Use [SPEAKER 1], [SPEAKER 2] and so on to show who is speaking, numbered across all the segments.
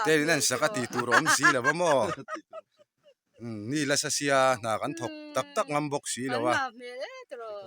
[SPEAKER 1] Tel in an sak a tih tur a awm si lo va maw? Umm ni la sa sia hna kan thawk tak tak ngam bawk si lo a.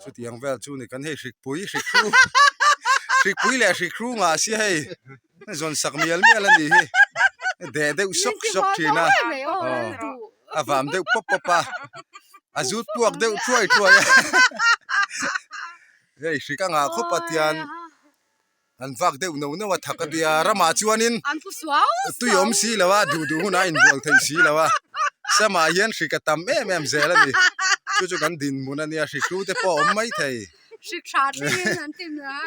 [SPEAKER 1] Chutiang vel chu ni kan hei hrikpui hrikhru hrikpui leh hrikhru ngah sia hei zawn sak mial mial a nih hi. Deh deuh sawk sawk thin a aw a vam deuh pawp pawp a a zut puak deuh thuai thuai a hei hrik a ngah khawp a tian. An vak deuh no no a thak a tia ramah chuanin tui awm si lo a duh duh hunah a inbual theih si lo a samah hian hrik a tam em em zel a ni chu chu kan dinhmun a nia hrik hru te pawh a awm mai thei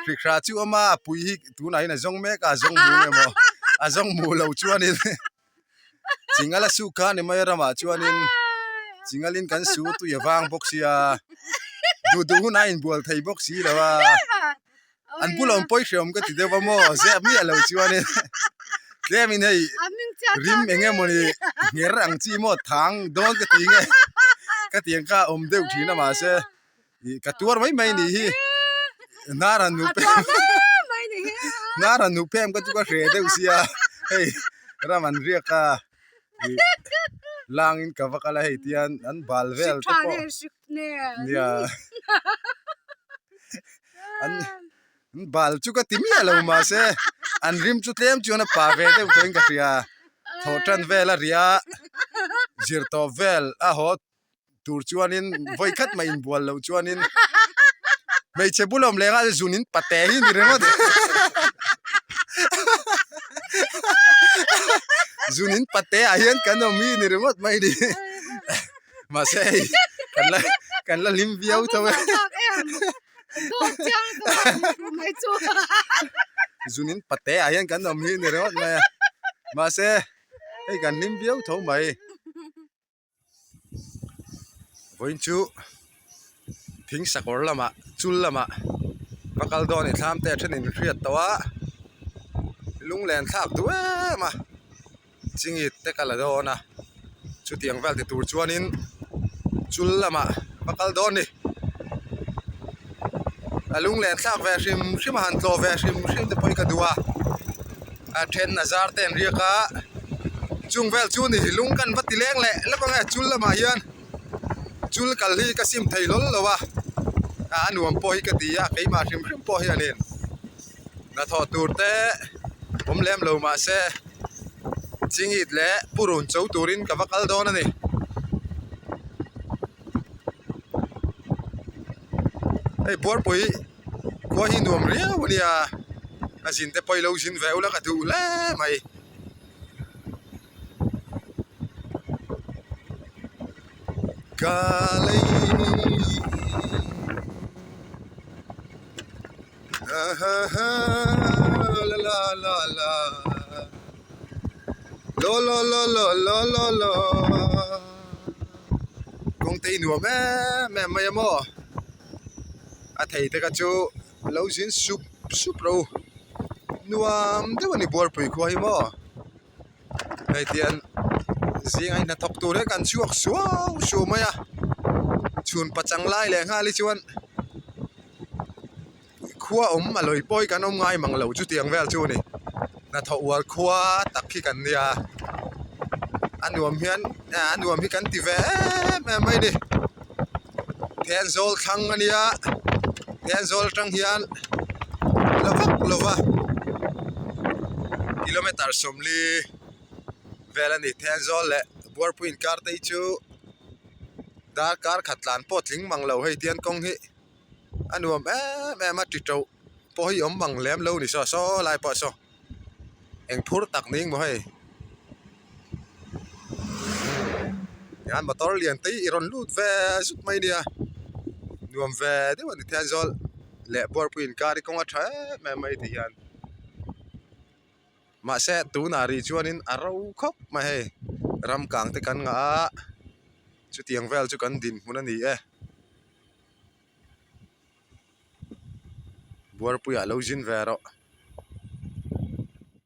[SPEAKER 1] hrik hra chu awm a a pui hi tunah hian a zawng mek a a zawng mu nge maw a zawng mu lo chuanin Chingal a su kha ni mai a ramah chuanin chingalin kan su tui a vang bawk sia duh duh hunah a inbual thei bawk si lo a an bula awm pawi hreawm ka ti deuh a maw zep miah lo chuanin tlemin hei rim eng emawni ngher ang chi maw thang dawn ka ti nge ka ti ang kha a awm deuh thin a mahse Ih ka tuar mai mai nih hi hnar han nuh pem hnar han nuh pem ka chu ka hre deuh sia hei ram an riak a ih langin ka va kal a hei tian an bal vel te pawh nia an bal chu ka ti miah lo mahse an rim chu tlem chuan a pa ve deuh tawhin ka hria thawh tan vel a ria zir tawp vel a haw tur chuanin vawi khat mah inbual loh chuanin hmeichhe bul awm leh nghal zun in pate hi ni ringawt zun in pate ah hian kan awm hi ni ringawt mai ni mahse hei kan la kan la hlim viau tho e zun in pate ah hian kan awm hi ni ringawt mai a mahse hei kan hlim viau tho mai. Vawiin chu thing sakawr lamah chul lamah va kal dawn a ni thlam te a thenin hriat tawh a lunglen thlak duh em a chingit te ka la dawn a chutiang vel ti tur chuanin chul lamah va kal dawn a ni a lunglen thlak ve hrim hrim a han tlawh ve hrim hrim te pawh hi ka duh a. A then a zar te an riak a chung vel chu ni lung kan va ti leng leh lawk ang e chul lamah hian chul kal hi ka sim thei hlawl lo a a nuam pawh hi ka ti a keimah hrim hrim pawh hianin hnathawh tur te awm lem lo mahse chingit leh purun cho turin ka va kal dawn a ni. Hei buarpui. Khua hi nuam riau a nia, a zin te pawh i lo zin ve ula ka duh hle mai. Ka lei ha ha ha la la la la lo lo lo lo lo lo lo kawng te hi nuam em em mai a maw. A thei te kha chu lo zin sup sup ro nuam deuh a ni buarpui khua hi maw hei tian zingah hi hnathawk tur hi kan chhuak suau suau mai a chhun pachang lai leh nghal hi chuan. Khua awm a lawi pawi kan awm ngai mang lo chutiang vel chu a ni. Hnathawh uar khua tak hi kan nia. A nuam hian a nuam hi kan ti ve em em mai a ni. Thenzawl thlang a nia Thenzawl atang hian la vak lo va kilometer 40 vel a ni. Thenzawl leh Buarpui inkar te hi chu darkar khat tlan pawh tling mang lo hei tian kawng hi. A nuam em em a ti teuh pawh hi awm ang lem lo ni saw saw lai pawh saw eng phur tak ning maw hei tihian motor lian te hi i rawn lut ve zut mai nia nuam ve deuh a ni Thenzawl leh Buarpui inkar hi kawng a tha em em mai tihian mahse tunah rih chuanin a ro khawp mai hei ram kang te kan ngah a chutiang vel chu kan dinhmun a ni e. Buarpuiah lo zin ve rawh.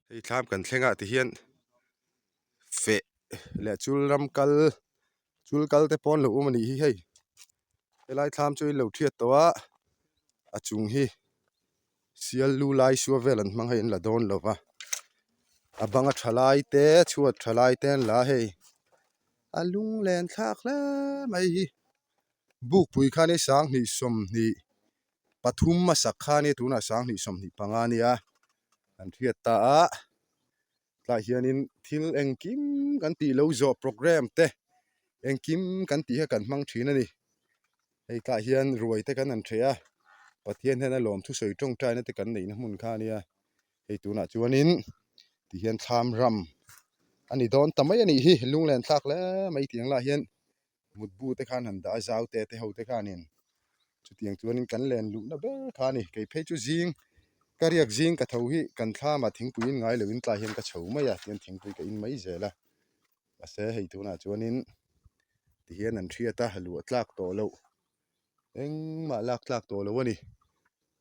[SPEAKER 1] Hei thlam kan thleng ah ti hian feh leh chul ram kal chul kal te pawn lo awm a nih hi hei helai thlam chu in lo thiat tawh a a chung hi sial lu lai sua vel an hmang hei an la dawn lo va. A banga tha lai te chhuat tha lai te an la a hei a lunglen thlak hle mai hi bukpui khan hi 20 20 pathum a sak kha a nia tunah 20 25 a nia an hriat ta a tlaiah hianin thil engkim kan tih lo zawh programme te engkim kan tih kha kan hmang thin a ni hei tlaiah hian ruai te kan han ṭheh a Pathian hian a lawm thusawi tawngtaina te kan neihna hmun kha a nia hei tunah chuanin tihian thlam ram a ni dawn ta mai a nih hi lunglen thlak hle mai tiang lah hian mutbu te khan han dah a zau te te ho te khanin chutiang chuanin kan len luhna ber kha a ni kei phei chu zing ka riak zing ka tho hi kan thlamah thingpui in ngai loin tlai hian ka chho mai a tihian thingpui ka in mai zel a mahse hei tunah chuanin tihian an hriat a luah tlak tawh loh engmah lak tlak tawh loh a ni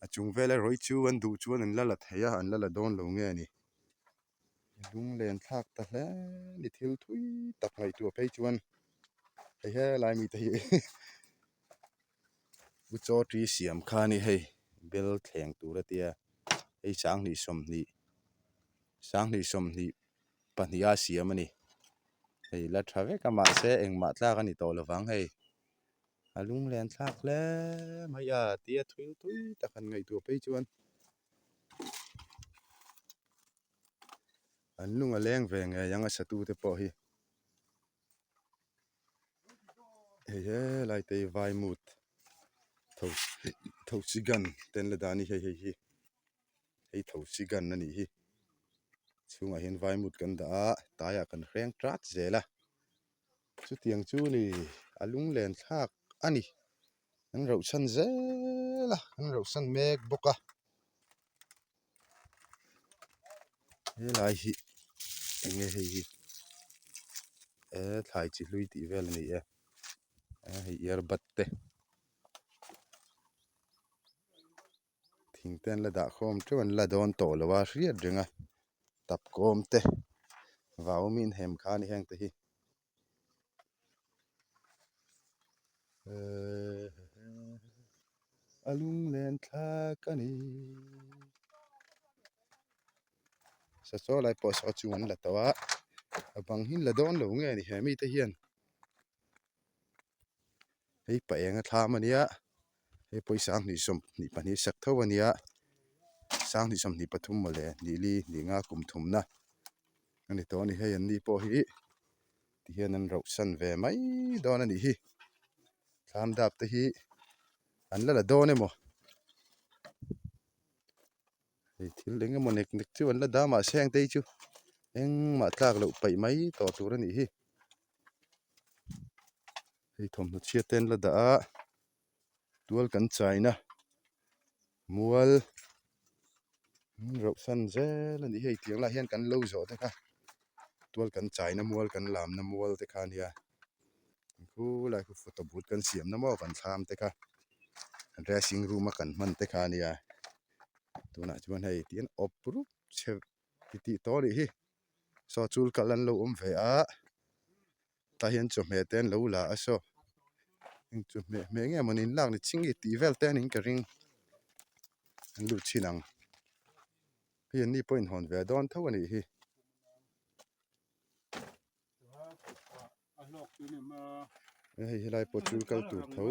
[SPEAKER 1] a chung vel erawh chu an duh chuan an la la thei a an la la dawn lo nge a ni lunglen thlak ta hle ni thil thui tak ngaihtuah phei chuan hei helai mite hi u chaw ṭi siam kha a ni hei bel thleng tur a tia hei 20 20 20 20 pahniha siam a ni hei la tha vek a mahse engmah tlak a ni tawh lovang hei. A lunglen thlak hle mai a tia thil tui tak han ngaihtuah phei chuan an lung a leng ve ngei ang a satu te pawh hi hei helai te hi vaimut tho thosi gun te an la dah a ni hei hei hi hei thosi gun a nih hi chhungah hian vaimut kan dah a taiah kan hreng tat zel a. Chutiang chu ni a lunglen thlak a ni. An rauhsan zel a, an rauhsan mek bawk a. Helai hi eng nge hei hi eh thlai chi hlui tih vel a ni e eh hei earbud te thing te an la dah khawm teuh an la dawn tawh lo a hriat reng a tap kawm te vau min hem kha a ni heng te hi ehh a lunglen thlak a ni sachaw lai pawh saw chung an la tawh a a bang hi an la dawn lo nge ni he mite hian. Hei pa enga thlam a nia hei pawh hi 2022 sak tho a nia 2023 mawle hnih li hnih nga kum thumna a ni tawh a ni hei an ni pawh hi tihian an rauh san ve mai dawn a nih hi thlam dap te hi an la la dawn emaw hei thil eng emaw nek nek chu an la dah mahse heng te hi chu engmah tlak loh paih mai tawh tur a nih hi. Hei thawmhnaw chhiat te an la dah a tual kan chaina mual rauh san zel a ni hei tiang lai hian kan lo zawh te kha tual kan chaina mual kan lamna mual te kha a nia khulai khu photo booth kan siamna maw kan thlam te kha dressing room a kan hman te kha a nia tunah chuan hei tihian awp rup chhe titih tawh a nih hi. Saw chul kal an lo awm ve a tah hian chawhmeh te an lo la a saw eng chawhmeh hmeh nge mawni an lak ni ching nge tih vel te a niin ka ring an lut chhin ang hei an ni pawh inhawn ve dawn tho a nih hi. Hei helai pawh chul kal tur tho.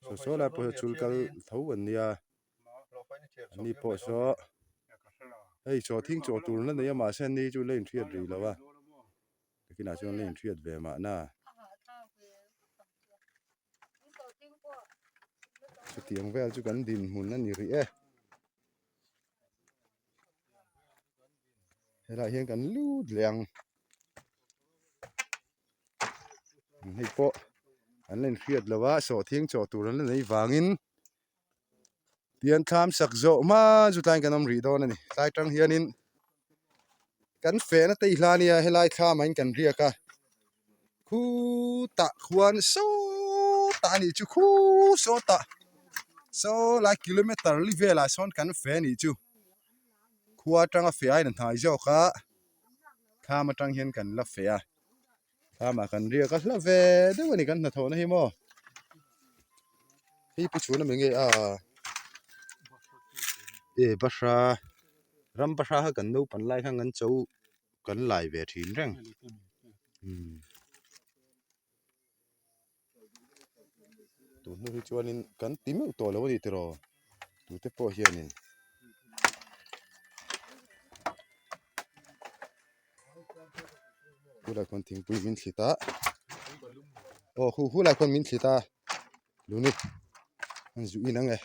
[SPEAKER 1] Saw saw lai pawh hi chul kal tho an nia an ni pawh saw hei chaw thing chaw tur la nei a mahse an ni chu la inhriat rih lo a nakinah chuan la inhriat ve mahna chutiang vel chu kan dinhmun a ni rih e helaiah hian kan lut leh ang. Hei pawh an la inhriat lo a sawhthing chaw tur an la nei vangin tian thlam sak zawh hma chu tlaiin kan awm rih dawn a ni tlai tang hianin kan fehna te i hla nia helai thlamah in kan riak a khutah khuan sawtah a nih chu khu sawtah saw lai kilometer li velah sawn kan feh a nih chu khua atanga feh aiin a hnai zawk a thlam atang hian kan la feh a. Thlamah kan riak a hla ve deuh a ni kan hnathawhna hi maw hei pu chhuna mi nge a e bahra. Ram pahra kha kan naupan lai khan kan cho kan lai ve thin reng umm tun hnu hi chuanin kan ti meuh tawh lo a ni tiraw tute pawh hianin. Hulai khawn thingpui min thlit a aw hu hulai khawn min thlit a luni an zuh in ang e.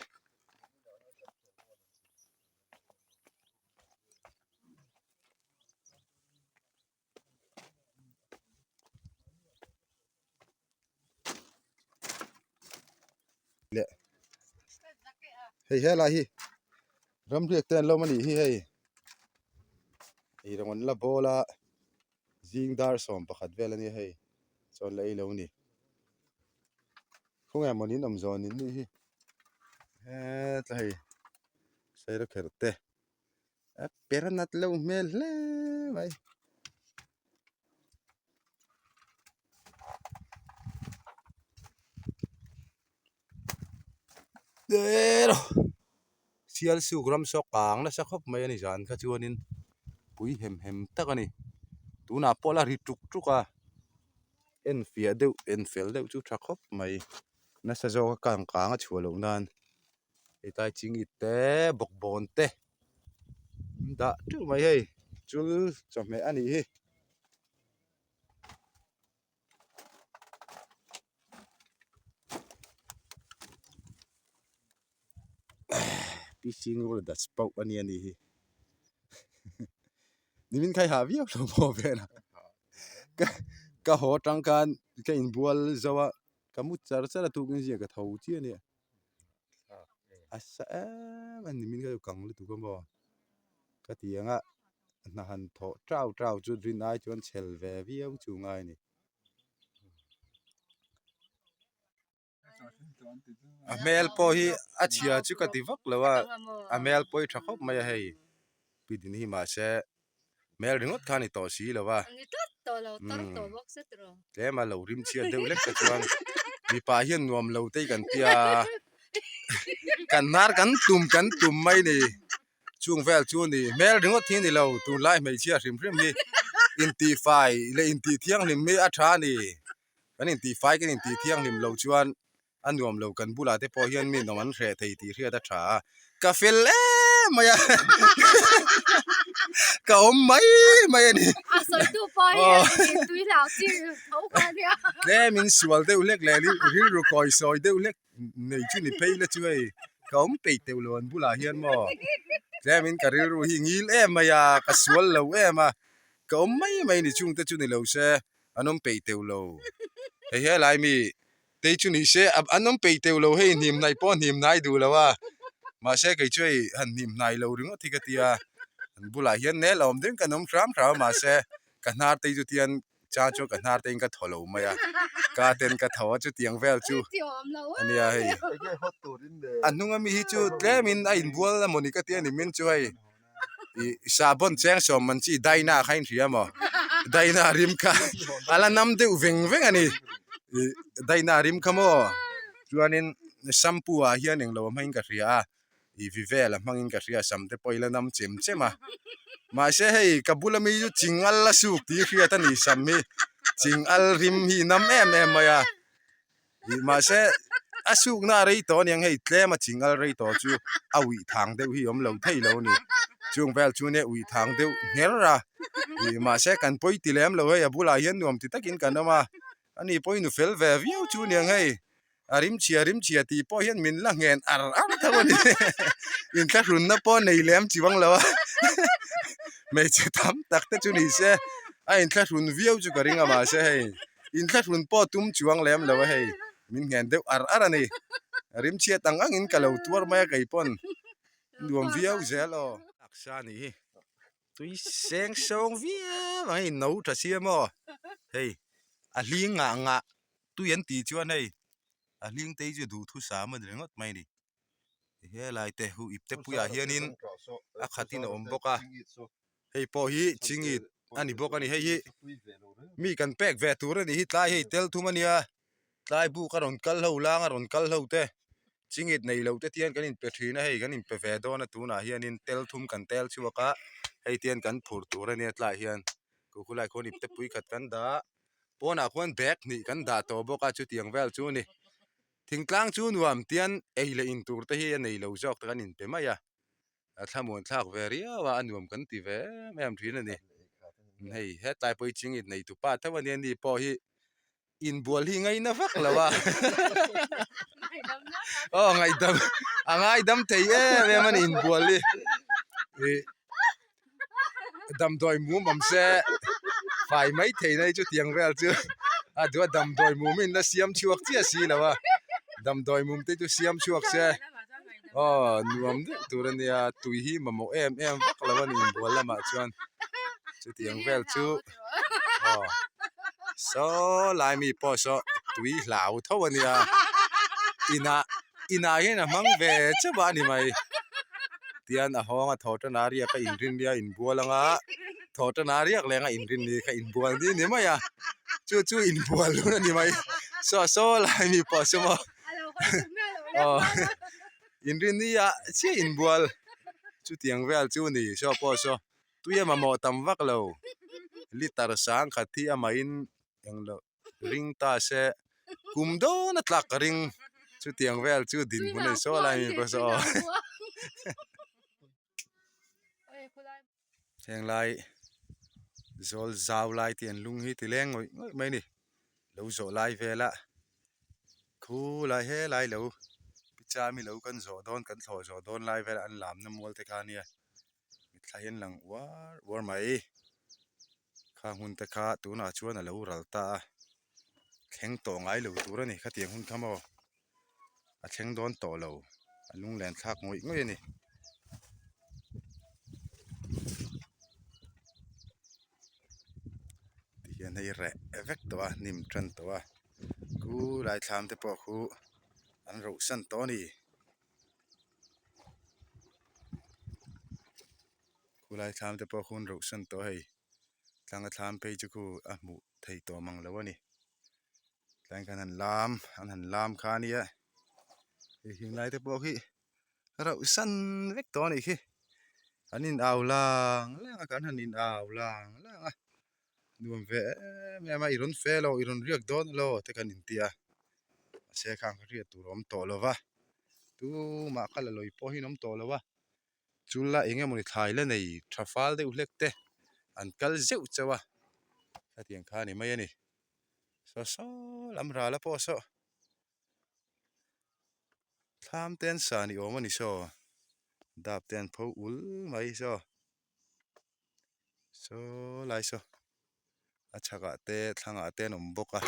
[SPEAKER 1] Leh hei helai hi ramriak te an lo awm a nih hi hei ei rawng an la bawl a zing dar 11 vel a nia hei chuan la ei lo a ni khawnge maw in awm zawn in nih hi hetla hei saira kher te a per a nat loh hmel hle mai. Sial suk ram saw kang nasa khawp mai a ni zan kha chuanin pui hem hem tak a ni tunah pawh la ri tuk tuk a en fiah deuh en fel deuh chu tha khawp mai nasa zawk a kang kang a chhuah loh nan hetlai chingit te bawkbawn te an dah teuh mai hei chul chawhmeh a nih hi. Pauh a nia nih hi nimin kha i hah viau lo maw vel a ka haw atang khan ka inbual zo a ka mu char char a tukin zia ka tho chiah a nia a sa em a nimin kha chu kang lutuk a maw ka ti ang a hna han thawh tau tau chu rin ai chuan chhel ve viau chu ngai a ni. A hmel pawh hi a chhia chu ka ti vak lo a a hmel pawh hi tha khawp mai a hei pidin hi mahse hmel ringawt kha a ni tawh si lo a umm tlem a lo rim chhiat deuh lek te chuan mipa hian nuam lo te hi kan tia kan hnar kan tum kan tum mai ni chung vel chu a ni hmel ringawt hi a ni lo tunlai hmeichhia hrim hrim hi intihfai leh intih thianghlim hi a tha a ni. Kan intihfai kan intih thianghlim lo chuan a nuam lo kan bulah te pawh hian mi nawm an hreh thei tih hriat a tha a, ka fel em mai a ka awm mai mai a ni.
[SPEAKER 2] A sawitu pawh hi tui hlau chi tho kha a nia.
[SPEAKER 1] Tlem in sual deuh hlek leh rilru kawi sawi deuh hlek nei chu ni phei la chu hei ka awm peih teuh lo an bulah hian maw tlem in ka rilru hi ngil em mai a ka sual lo em a ka awm mai mai ni chungte chu ni lo se. An awm peih teuh lo. Hei helai mi tei chu ni se an awm peih teuh lo hei hnim hnaih pawh hnim hnai duh lo a mahse kei chu hei han hnim hnai lo ringawt hi ka ti a an bulah hian nel a awm deuhin kan awm hram hram a mahse ka hnar te chu tian chang chuan ka hnar te in ka thaw lo mai a ka ten ka tho a chutiang vel chu a nia hei a hnung ami hi chu tlem in a inbual emaw ni ka ti a ni min chu hei. Ih sahbawn cheng sawm man chi Dyna kha in hria maw Dyna rim kha a la nam deuh veng veng a ni ih Dyna rim kha maw chuanin shampoo ah hian englo a hmangin ka hria a ih vivel a hmangin ka hria sam te pawh i la nam chem chem a mahse hei ka bula mi chu chingal a suk tih hriat a ni sam hi chingal rim hi nam em em mai a. Ih mahse a sukna a rei tawh aniang hei tlem a chingal rei tawh chu a uih thang deuh hi awm lo thei lo a ni chung vel chu nia uih thang deuh ngher a ih mahse kan pawi ti lem lo hei a bulah hian nuam ti takin kan awm a ani pawhin nu fel ve viau chu aniang hei a rimchhia rimchhia tih pawh hian min la nghen ar ar tho a ni inthlahrunna pawh nei lem chi vang lo a hmeichhe tam tak te chu ni se a inthlahrun viau chu ka ring a mahse hei. Inthlahrun pawh tum chuang lem lo a hei, min nghen deuh ar ar a ni. Rimchhiat ang angin ka lo tuar mai a kei pawn nuam viau zel aw. Taksa a nih hi, tui seng sawng viau ang hei no tha siam aw, hei a hling ngah ngah tui an tih chuan hei a hling te hi chu duhthusam a ni ringawt mai a ni. Helai te hu ip te puiah hianin a khatin a awm bawk a. Hei pawh hi chingit a ni bawk a ni hei hi mi kan pek ve tur a ni hi tlai hei tel thum a nia tlai buk a rawn kal ho lang a rawn kal ho te. Chingit nei lo te tian kan inpe thin a hei kan inpe ve dawn a tunah hianin tel thum kan tel chhuak a hei tian kan phur tur a nia tlaiah hian khu khulaiah khuan ipte pui khat kan dah a pawnah khuan bag hnih kan dah tawh bawk a chutiang vel chu a ni thingtlang chu nuam tian ei leh in tur te hi a nei lo zawk te kan inpe mai a a thlamuan thlak ve riau a a nuam kan ti ve em em thin a ni hei hetlai pawh hi chingit nei tu pa tho a nia ni pawh hi. Inbual hi ngaina vak lo a aw ngaihdam a ngaidam thei em em a ni inbual hi ih damdawi mum awm se fai mai thei na hi chutiang vel chu a duh a damdawi mum in la siam chhuak chiah si lo a damdawi mum te chu siam chhuak se aw nuam deuh tur a nia tui hi mamawh em em vak lo a ni inbual lamah chuan chutiang vel chu. Aw saw lai mi pawh saw tui hlau tho a nia inah inah hian a hmang ve chauh a ni mai tian a hawng a thaw tan a riak a inrin nia inbual anga thaw tan a riak leng a inrin ni kha inbual ni ni mai a chu chu inbual hun a ni mai saw saw lai mi pawh saw maw aw inrin nia chiah inbual chutiang vel chu a ni saw pawh saw. Tui a mamawh tam vak lo. Liter sangkhat hi amahin englo ring ta se kum dawn a tlak ka ring. Chutiang vel chu dinhmun a ni saw lai mi pawh saw. Heng lai zawl zau lai te an lung hi ti leng ngawih ngawih mai a ni. Lo zawh lai vela khu lai he lai lo pichami lo kan zawh dawn kan thlawh zawh dawn lai vela an lamna mual te kha a nia. Mitthla hian lang uar uar mai kha hmun te kha tunah chuan a lo ral ta a thleng tawh ngai lo tur a ni khatiang hun kha maw a thleng dawn tawh lo a lunglen thlak ngawih ngawih a ni. Tihian hei reh vek tawh a hnim tan tawh a khu lai thlam te pawh khu an roh san tawh a ni. Khulai thlam te pawh hun rauh san tawh hei tlanga thlam phei chu khu a hmuh theih tawh mang lo a ni tlai khan han lam an han lam kha a nia hei hing lai te pawh khi rauh san vek tawh a nih khi an in au lang lang a kan han in au lang lang a nuam ve em em a i rawn fe lo i rawn riak dawn elaw te kan inti a mahse khang kha hriat tur a awm tawh lo va tumah kha la lawi pawh hi an awm tawh lo a chu la eng emawni thlai la nei tha fal deuh hlek te an kal zeuh chauh a hetiang kha a ni mai a ni saw saw lam ral a pawh saw thlam te an sa ni awm a ni saw dap te an pho ul mai saw. Saw lai saw a chhakah te thlangah te an awm bawk a.